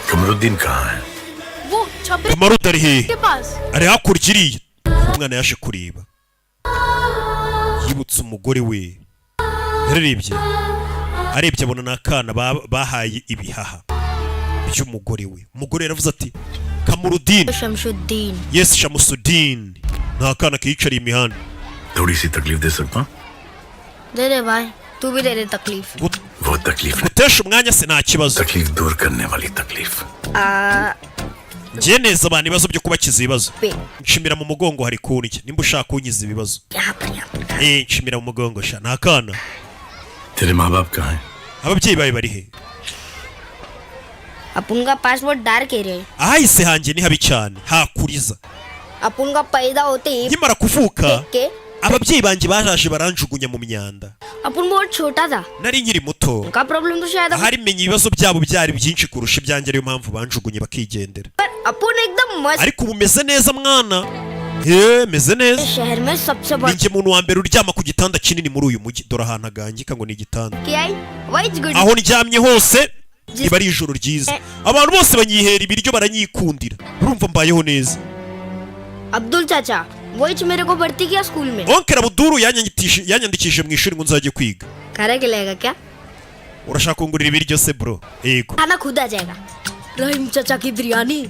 Kamaruddin कहाँ है? वो छपरे Kamarudi ari hehe? के पास। Ari hakurya iriya. Umwana yaje kureba, yibutse umugore we. Yararebye, arebye abona ni akana bahaye ibihaha by'umugore we. Umugore yaravuze ati: "Kamurudini." Shamsuddin. Yes, Shamusudin, ni akana kiyicariye imihanda. थोड़ी सी तकलीफ दे सकता हूँ? दे दे भाई, तू भी दे दे तकलीफ। वो तकलीफ नहीं, Gutesha umwanya se nta kibazo. तकलीफ दूर करने वाली तकलीफ। आ, Njye neza abantu ibibazo byo kubakiza ibibazo. पे। Nshimira mu mugongo, hari kundya nimba ushaka kunkiza ibibazo. यहाँ पर, यहाँ पर। Eh, nshimira mu mugongo sha, ni akana. तेरे माँ बाप कहाँ हैं? Ababyeyi bawe bari he? अपन का पास बहुत dark area है। Ahahise hanjye ni habi cyane, hakuriza. अपन का पैदा होते ही Nkimara kuvuka, देख के ababyeyi banjye baraje baranjugunya mu myanda. अपन बहुत छोटा था। Nari nkiri muto. उनका प्रॉब्लम तो शायद Ahari menya ibibazo byabo byari byinshi kurusha ibyanjye, ariyo mpamvu banjugunye bakigendera. पर अपन एकदम मस्त। Ariko ubu meze neza mwana, ye meze neza. शहर में सबसे Ni बड़ा njye muntu wa mbere uryama ku gitanda kinini muri uyu mujyi. Dore ahantu agangika ngo ni igitanda. की आई वही good. Aho ndyamye hose riba ari ijoro ryiza. Abantu bose banyihera ibiryo, baranyikundira. Urumva mbayeho neza. Abdul चाचा वही मेरे को भर्ती किया स्कूल में। Oncle Abuduru yanyandikishije mu ishuri ngo nzajye kwiga. खाना खिलाएगा क्या? Urashaka kungurira ibiryo se bro? Yego. खाना खुद आ जाएगा। रहीम चाचा की biryani.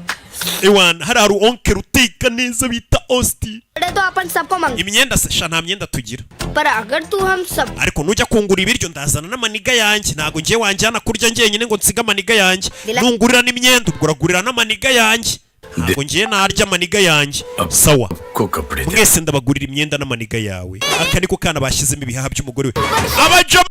Ewana, hari oncle uteka neza bita Osti. अरे तो अपन सबको मांग। Imyenda se sha, nta myenda tugira. पर अगर तू हम सब Ariko nujya kungura ibiryo ndazana n'amaniga yanjye. Ntabwo ngiye wanjyana kurya njyenyine ngo nsige amaniga yanjye. Nungurira n'imyenda, ubwo uragurira n'amaniga yanjye. Ntabwo ngiye narya amaniga yanjye. Sawa. को कपड़े दे। Mwese ndabagurira imyenda n'amaniga yawe. Aka niko kana bashyizemo ibihaha by'umugore we, abajama.